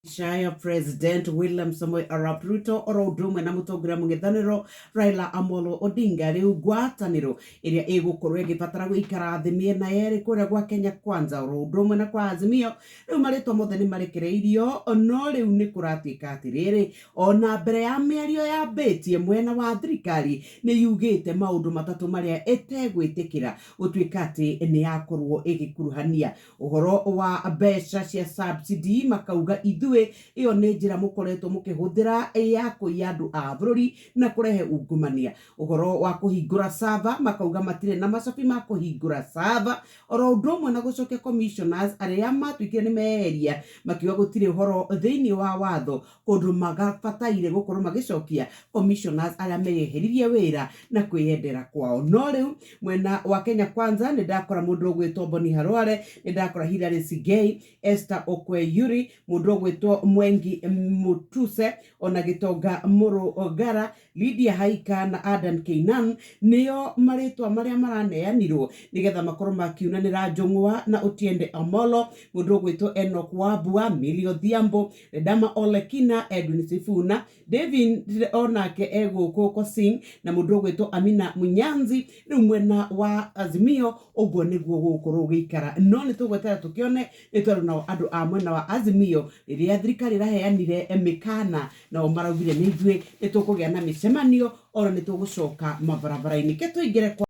Mbica ya President William Samoei Arap Ruto oro ũndũ ũmwe na mũtongoria mũng'ethanĩro Raila Amolo Odinga. Rĩu ngwatanĩro ĩrĩa ĩgũkorwo ĩgĩbatara gũikara thĩ mĩena yerĩ kũrĩa gwa Kenya Kwanza oro ũndũ ũmwe na kwa Azimio, rĩu marĩtwa mothe nĩ marekereirio. No rĩu nĩ kũratuĩka atĩrĩrĩ, ona mbere ya mĩario yambĩtie, mwena wa thirikari nĩ yugĩte maũndũ matatũ marĩa ĩtegwĩtĩkĩra gũtuĩka atĩ nĩ yakorwo ĩgĩkuruhania. Ũhoro wa mbeca cia subsidy, makauga ithuĩ ĩyo nĩ njĩra mũkoretwo mũkĩhũthĩra ya kũiya andũ a bũrũri na kũrehe ungumania. Ũhoro wa kũhingũra server, makauga matirĩ na macabi ma kũhingũra server, oro ũndũ ũmwe na gũcokia commissioners arĩa matuĩkire nĩ meyeheria, makiuga gũtirĩ ũhoro thĩinĩ wa watho kũndũ magabataire gũkorwo magĩcokia commissioners arĩa meyeheririe wĩra na kwĩyendera kwao. No rĩu mwena wa Kenya Kwanza nĩ ndakora mũndũ ũgwĩtwo Boni Harware, nĩ ndakora Hilary Sigei, Esther Okweyuri, mũndũ ũgwĩtwo Mwengi Mutuse, ona Gĩtonga Mũrũngara, Lydia Haika na Adan Keynan, nĩo marĩtwa marĩa maraneanirwo nĩgetha makorwo makiunanĩra Njũng'wa na Otiende Amolo, mũndũ ũgwĩtwo Enoch Wambua, Millie Odhiambo, Ledama Olekina, Edwin Sifuna, David onake egũkũ Kosing na mũndũ ũgwĩtwo Amina Munyanzi. Rĩu mwena wa Azimio ũguo nĩguo gũgũkorwo gũgĩikara, no nĩ tũgweterera tũkĩone, nĩ tondũ nao andũ a mwena wa Azimio rĩrĩa thirikari ĩraheanire mĩkana, nao maraugire nĩ ithuĩ nĩ tũkũgĩa na mĩcemanio ona nĩ tũgũcoka mabarabara-inĩ. Ke tũingĩre kwa